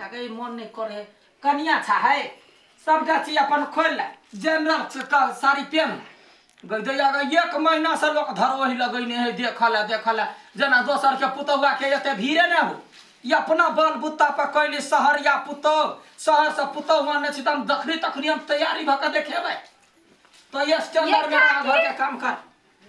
बेटा के मन नहीं करे कनिया छा है सबटा चीज अपन खोल ले जनरल से साड़ी पहन ले गई दैया गई एक महीना से लोग धरोही लगैने है देखल है देखल है जेना दोसर के पुतहुआ के एते भीड़े नहि हो ई अपना बल बुत्ता पर कैली शहरिया पुतहु शहर से पुतहु आने छी तऽ हम दखनी तखनी हम तैयारी भऽ कऽ देखेबै तो ये स्टैंडर्ड में रह घर के काम कर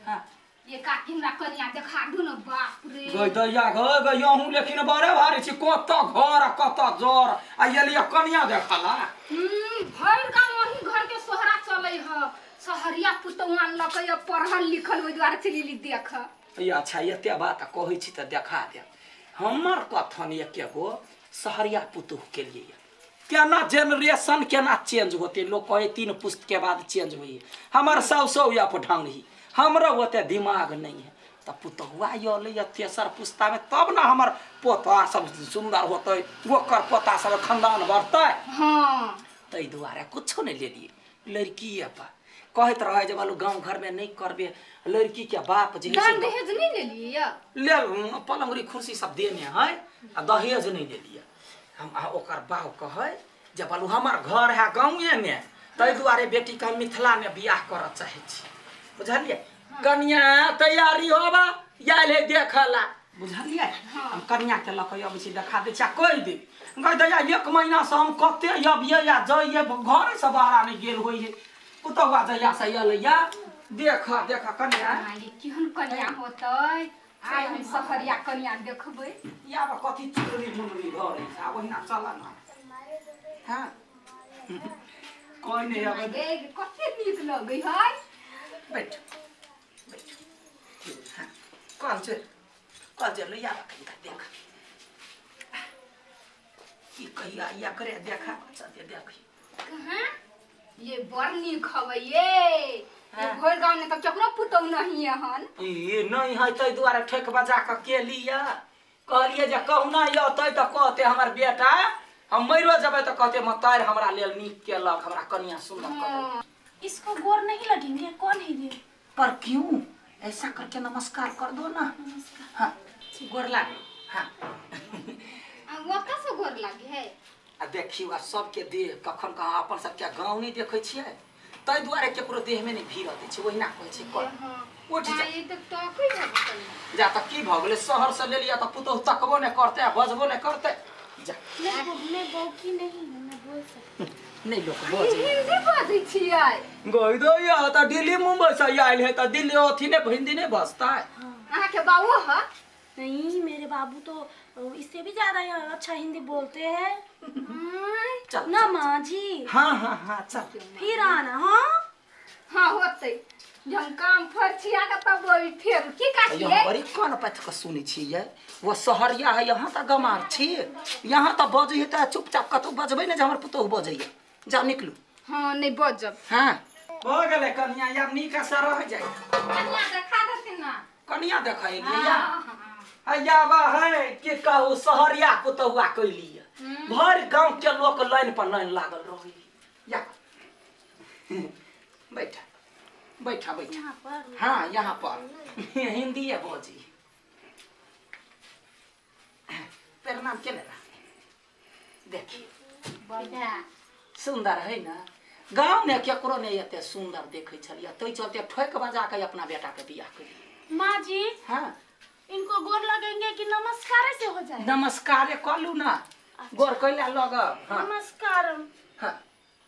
हाँ। ये काकी हमरा कनिया देखा दू न बाप रे गई दैया गई गई अहूँ लेकिन बड़े भारी छी कत घर आ कत जर आ ये लिए कनिया देखला भरि गाँव वही घर के सोहरा चलै ह सहरिया पुतहु आनलकै ह पढ़ल लिखल ओहि दुआरे चलि एली देख ये अच्छा एते बात कहै छी तऽ देखा देब हमर कथन एके गो सहरिया पुतोह के लिए केना जेनरेशन केना चेंज होते लोग कहे तीन पुस्त के बाद चेंज होइए हमर सौ सौ अप ढंग ही हमरो ओते दिमाग नहीं है तऽ पुतहुआ अलै या तेसर पुस्तामे तब ने हमर पोता सब सुन्दर होतै ओकर पोता सब खानदान बढ़तै हाँ ताहि दुआरे कुछो नहि लेलियै लड़की पर कहैत रहै जे बालू गाँव घरमे नहि करबे लड़कीके बाप जे दान दहेज नहीं लेलियै या ले पलंगड़ी कुर्सी सब देने है आ दहेज नहि लेलियै हम आ ओकर बाप कहै जे बालू हमर घर है गाँवेमे ताहि दुआरे बेटीके हम मिथिलामे बियाह करऽ चाहै छी बुझलियै कनिया तैयारी होबा आयल है देखऽ ला बुझलियै हम कनियाके लऽ कऽ अबै छी देखा दै छी आ कहि देब गै दैया एक महीनासँ हम कते अबियै आ जइयै घरेसँ बाहर नहि गेल होइए पुतहुआ जहियासँ अयलैया देख देख कनिया माय केहन कनिया होतै आइ हम सहरिया कनिया देखबै या कथी चुनरी मुनरी धरै छै आब ओहिना चल ना हँ कोइ नहि अबै गे कते नीक लगै है बैठ बैठ हँ कल छै कल जे लैया कनिका देख की कहिया या करे देखा अच्छा दे देखी कहाँ ये बड़ नीक हवे ये ये हाँ। भरि गाँव में तऽ केकरो पुतहु नहीं हन ई नहि है ताहि दुआरे ठेक बजा कऽ केलियै कहलियै जे कहुना अतै तऽ कहते हमर बेटा हम मरियो जेबै तऽ कहते मतारि हमरा लेल नीक केलक हमरा कनिया सुन्दर कऽ इसको गोर नहीं लगेंगे कौन है ये पर क्यों ऐसा करके नमस्कार कर दो ना हाँ गोर लाग हाँ आ ओतऽ से गोर लागे है आ देखियौ आ सबके देह कखन कहाँ अपन सबके गाँव नहि देखै छियै ताहि दुआरे केकरो देहमे नहि भीड़ दै छै ओहिना कहै छै कर उठ जा ई तऽ तकै है कनिया जा तऽ की भऽ गेलै शहरसँ लेलियै तऽ पुतोहु तकबो नहि करतै आ बजबो नहि करतै जा मैं बौकी नहीं हूँ मैं बोल सकती नहि लोक बजै हिंदी बाजै छियै गई दैया तऽ दिल्ली मुम्बई से आयल है तऽ दिल्ली अथी नहि हिंदी नहि बजतै अहाँके बाबू ह नहीं मेरे बाबू तो इससे भी ज्यादा अच्छा हिंदी बोलते हैं चल ना माँ जी हाँ हाँ हाँ चल फिर आना हाँ हाँ होतै जब काम फरछिया के तब ओइ फेर की यहाँ काटियै बड़ी कान पाथि कऽ सुनै छियै वो सहरिया है यहाँ तऽ गमार छी यहाँ तऽ बजै है तऽ चुपचाप कतहु बजबै ने जे हमर पुतोहु बजैया जाउ निकलू हाँ नहीं बजब हाँ भऽ गेलै कनिया आब नीक से रह जाय कनिया देखा देथिन ना कनिया देखै एलियै हैया बा है की कहू सहरिया पुतहुआ कैली भरि गाँव के लोक लाइन पर लाइन लागल रहै या बैठा बैठा बैठा यहाँ पर हाँ यहाँ पर हिंदी है बजी प्रणाम केने रह देखी सुन्दर है ना गाँव में केकरो नहीं एते सुन्दर देखै छलियै ताहि चलते ठोकि बजा के अपना बेटा के बियाह केलियै माँ जी हाँ इनको गोर लगेंगे कि नमस्कार से हो जाए नमस्कारे कलू ना गोर कैला लगब हाँ नमस्कार हाँ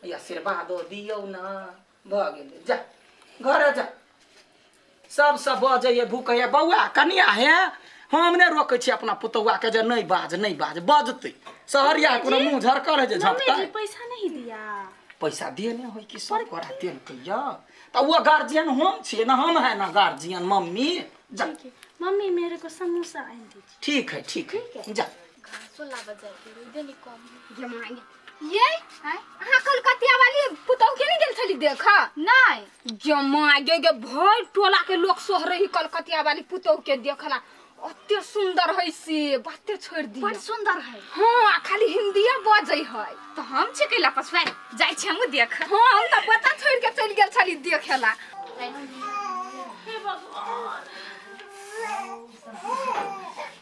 ई आशीर्वादो दियौ ने भऽ गेलै जा घरे जा सबसँ बजैए भूकैए बौआ कनिया हे हम नहि रोकै छी अपना पुतौआके जे नहि बाज नहि बाज बजतै सहरिया कोनो मुँह झरकल है जे मम्मी झपतै जी पैसा नहीं दिया पैसा देने होय कि सब गोरा देलकै यऽ तऽ ओ गार्जियन हम छियै ने हम है ना गार्जियन मम्मी जा ठीक है मम्मी मेरे को समोसा आन दीजिए ठीक है ठीक है जा घासो लाबऽ जाइके रहै देली कम गे माय ये अहाँ कलकतिया वाली पुतहु के नहीं गेल छली देख नहीं गे माय गे गे भरि टोला के लोक सोहरै ही कलकतिया वाली पुतहु के देखला अते सुंदर है से बाते छोड़ दियो बड़ सुंदर है हाँ आ खाली हिंदीए बजै है तो हम छी कैला पछुआइ जाइ छी हमहूँ देख हाँ हम तऽ पता छोड़ के चलि गेल छली देखेला हे भगवान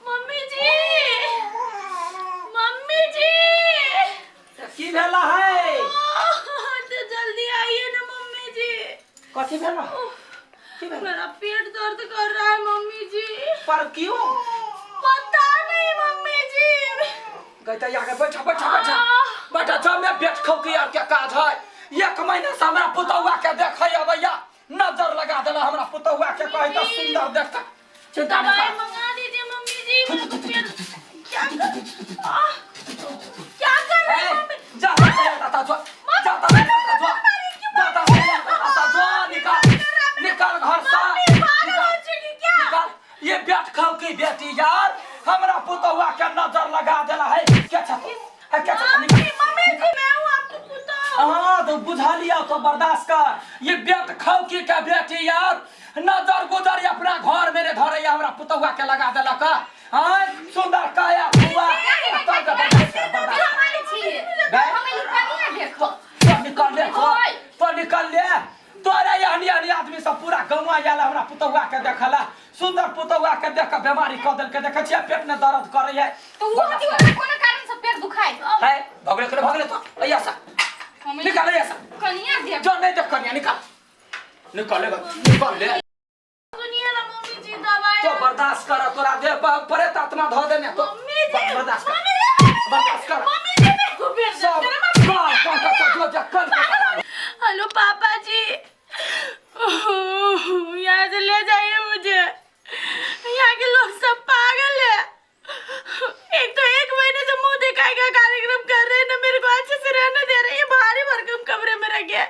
मम्मी जी मम्मी जी क्यों? पता नहीं मम्मी जी। कहता आगे बैठा बैठा बैठा बैठा। जब मैं बैठ खौ के यार क्या काज है। एक महीना से हमरा पुतौआ के देखै अबैया, नजर लगा देला हमरा पुतौआ के। कहै त सुंदर देखता। चिंता नहीं दवाई कर। मंगा दीजिए मम्मी जी, मेरे को पेट क्या कर क्या कर रहे हैं मम्मी? जा जा जा जा जा जा जा जा जा जा, निकाल निकाल घर से। मम्मी पागल हो चुकी क्या? निकाल ये बैठ खाओ की बेटी यार, हमरा पुतौआ के नजर लगा देला है। क्या छत है, क्या छत? मम्मी मम्मी जी मैं हूँ आपको पुतोह। हाँ तो बुझा लिया तो बर्दाश्त कर। ये बेट खाओ की क्या बेटी यार, नजर गुजर अपना घर मेरे धरे हमरा पुतौआ के लगा देलक। हाँ सुंदर काया हुआ। तो निकल ले, तो निकल ले। तोरे एहनी एहनी आदमी सब पूरा गाँव आयल हमरा पुतौआ के देखला। सुंदर पुतौआ के देख के बीमारी कऽ देलकै। देखै छियै पेट में दर्द करे है। तो वो हती ओकरा कोनो कारण से पेट दुखाय। है भगले के भगले तो ऐसा निकाल ऐसा कनिया देख। जो नहीं देख कनिया निकाल निकाल ले निकाल ले। सुनिए ना मम्मी जी दवाई। तो बर्दाश्त कर, तोरा दे परे आत्मा धो देने तो मम्मी जी बर्दाश्त कर, मम्मी जी बर्दाश्त कर। मम्मी जी मेरे को पेट सब दर्द कर रहा है। कल कल कल जो जा कल कल। हेलो पापा जी, यहाँ से ले जाइए मुझे, यहाँ के लोग सब पागल है। एक तो एक महीने से मुंह दिखाई का कार्यक्रम कर रहे हैं ना, मेरे को अच्छे से रहने दे रहे हैं। ये भारी भरकम कमरे में रखे हैं।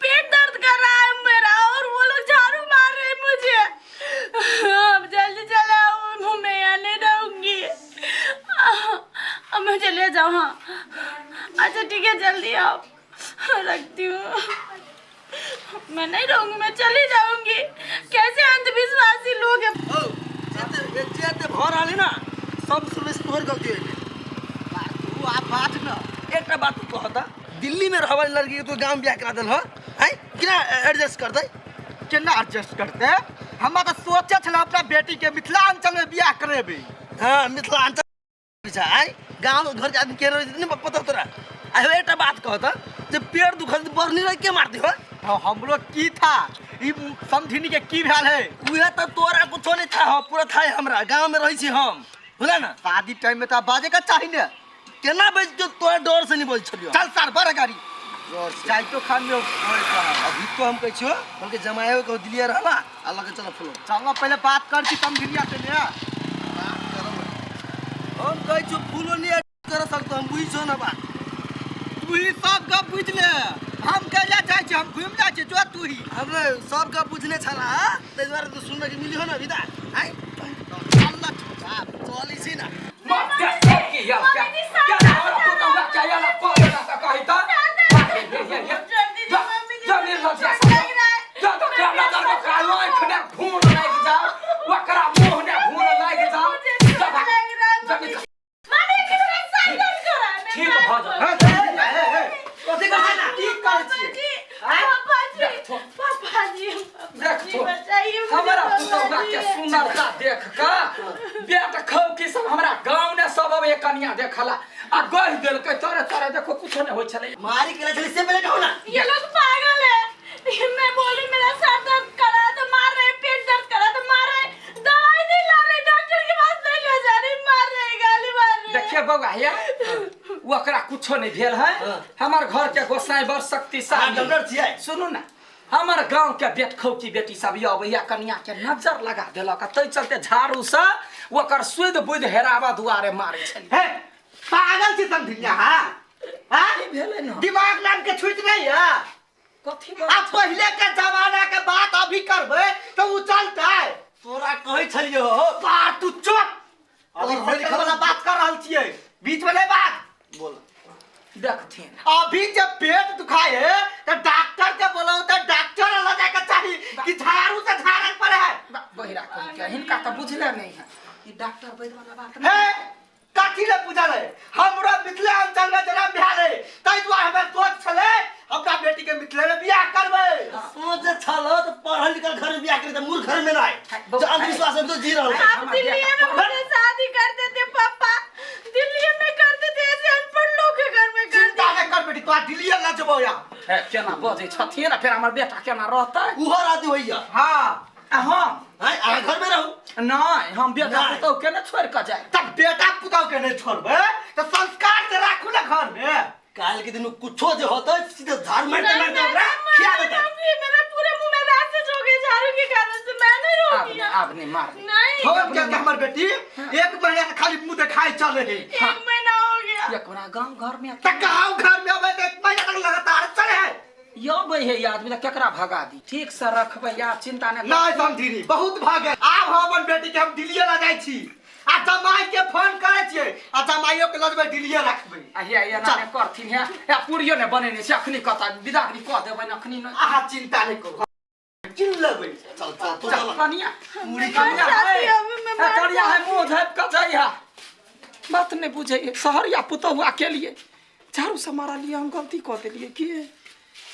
पेट दर्द कर रहा है मेरा और वो लोग झाड़ू मार रहे हैं मुझे। अब जल्दी चले आओ, मैं यहाँ नहीं रहूंगी। अब मुझे ले जाओ। हाँ अच्छा ठीक है, जल्दी आओ, रखती हूँ। मैं नहीं रहूंगी, मैं चली जाऊंगी। कैसे अंधविश्वासी लोग हैं। औ जेते जेते भऽ रहल है ना, सब सुनै से तोहर गलती होइले। तू आप बात न। एकटा बात तू कहता, दिल्ली में रहऽ वाली लड़की के तू गाँव बियाह करा देल ह, हैं? केना एडजस्ट करतै? केना एडजस्ट करते? हमरा तऽ सोचे छल अपना बेटी के मिथिलांचल में बियाह करेबै। हाँ मिथिलांचल पीछा आय गाँव घर के आदमी के रहै नहीं पता तोरा। आ एकटा बात कहता जे पेट दुखल बरनी रह के मारती हो। हाँ, हमरो की था ई समधिनी के की भेल है? उहे त तोरा कुछो नहीं था हो, पूरा था हमरा गाँव में रहै छी हम, बुझला ना? शादी टाइम में तो बाजे का चाही ने। केना बज के तोरा डर से नहीं बोल छलियो। चल सर बड़ गाड़ी डर से। जाय तो खान में होय रहा। अभी तो हम कहै छियो बल्कि जमायो के दिलिया रहला आ लगे चल फुलो। चल पहले बात कर छी समधिनिया से ने। हम कहै छियो फूलो नहीं कर सकतो, हम बुझ छो ना बात। तू ही सब गप बुझ ले, हम कैला जाइ छी, हम घुमि जाइ छी, जो तू ही। हमरे सब गप बुझने छला ताहि दुआरे तो सुनने के मिली हो ना विदा। आइ चल ना चुपचाप चलै छी ना। मत देख की यार क्या क्या हमरा पुतौआ के आयल कह देला त कहि त जल्दी जा मम्मी जी जा निर्लज जा जा तो क्या नजर में कालो आँख ने घून लागि जाओ, ओकरा मुँह ने घून लागि जाओ। जा भाग, जा निकल। मम्मी जी मेरा सर दर्द कर रहा है। ठीक भऽ जा। कथी करै ना? की करै छियै? जी पापा जी, पापा जी, देख जी तो बचाइए मुझे, हमरा पापा पुतौआ जी। के सुंदरता देख के बेट खौ की सब हमरा गाँव ने सब अब कनिया देखला आ गहि देलकै तोरे तोरे। देखो कुछो नहीं होइ छलै। मारी केला छलै से पहिले कहू ना। ये लोग पागल है। मैं बोली मेरा सर दर्द कर रहा है तो मार रहे, पेट दर्द कर रहा है तो मार रहे, दवाई नहीं ला रहे, डॉक्टर के पास नहीं ले जा रहे, मार रहे, गाली मार रहे। देखिए बौआ हे, ओकरा कुछो नहीं भेल है। हमर घर के गोसाई बड़ शक्तिशाली। डॉक्टर छियै। सुनू ना, हमर गांव के बेट खौकी बेटी सब अबैया कनिया के नजर लगा देलक, तै चलते झाड़ू से ओकर सुध बुधि हेराबा दुआरे मारै छलै। हे पागल छी समधिनिया। हाँ हाँ की भेलै ना? दिमाग नाम के छूट नहीं है। कथी आ पहले के जमाना के बात अभी करबै तो उ चलतै। तोरा कहै छलियो हो। बात तू चुप, अभी और लिखल वाला बात कर रहल छियै, बीच में नहीं बात बोल। देखथिन अभी जब पेट दुखाए है तो डॉक्टर के बोलो तो डॉक्टर लग जाके चाही कि झाड़ू से झाड़े पड़े है। बहिरा कहि के हिनका तऽ बुझले नहीं है ई डॉक्टर वैद्य वाला बात नहीं। हे कथी ले बुझल है? हमरा मिथिलांचल में जन्म भेल है, ताहि दुआरे हमे सोच छलै अपना बेटी के मिथिले में बियाह करबै। सोच छल तो पढ़ल लिखल घर में बियाह करी त मूर्ख घर में नहीं, जो अंधविश्वास में तो जी रहल है। आप दिल्ली में मुझे शादी कर देते पापा, दिल्ली में कर देते, ऐसे अनपढ़ लोग के घर में कर। चिंता नहीं कर बेटी, तोरा दिल्ली न जबौ या। हे केना बजै छथिन ना, फेर हमर बेटा केना रहतै? उहो राति होइया। हाँ आ हम हैं, अहाँ घर में रहू। नहीं हम बेटा नहि। पुतोह के ने छोड़ के जाए तब बेटा पुतहु के नहीं छोड़बै तऽ संस्कार से राखू ने घर में काल्हि के दिन में कुछो जे होतै सीधे झाड़ू मारते नहीं, मारते नहीं, ओकरा नहीं, खिया नहीं, देतै नहीं, मेरा पूरे मुंह में राशेज हो गए झाड़ू के कारण से मैं नहीं आब रोकी नहीं आब नहीं मार नहीं। नहीं हो क्या के हमर बेटी एक महीना से खाली मुंह देखाई चले है एक महीना हो गया एक बड़ा गांव घर में त गाँव घर में अबै तऽ एक महीना तक लगातार चले है यो बे हे आदमी त केकरा भगा दी ठीक से रखबै या चिंता नहीं नहीं समझिनी बहुत भाग आब हम अपन बेटी के हम दिल्लीए लऽ जाइ छी आ जमाई के फोन करै छियै आ जमाइयो के लऽ जेबै दिल्लीए रखबै आ हे एना नहि करथिन हे हे पूरियो नहि बनेने छै अखनी कत विदागरी कऽ देबै अखनी नहि अहाँ चिंता नहीं करू हम किन लेबै चल चल तू चल कनिया पूरी कनिया चाहती है हूँ, मैं मर कनिया है मुंह झापि कऽ जाइया बात नहि बुझैए शहरिया पुतहुआ के लिए झाड़ू से मारलियै हम गलती कऽ देलियै की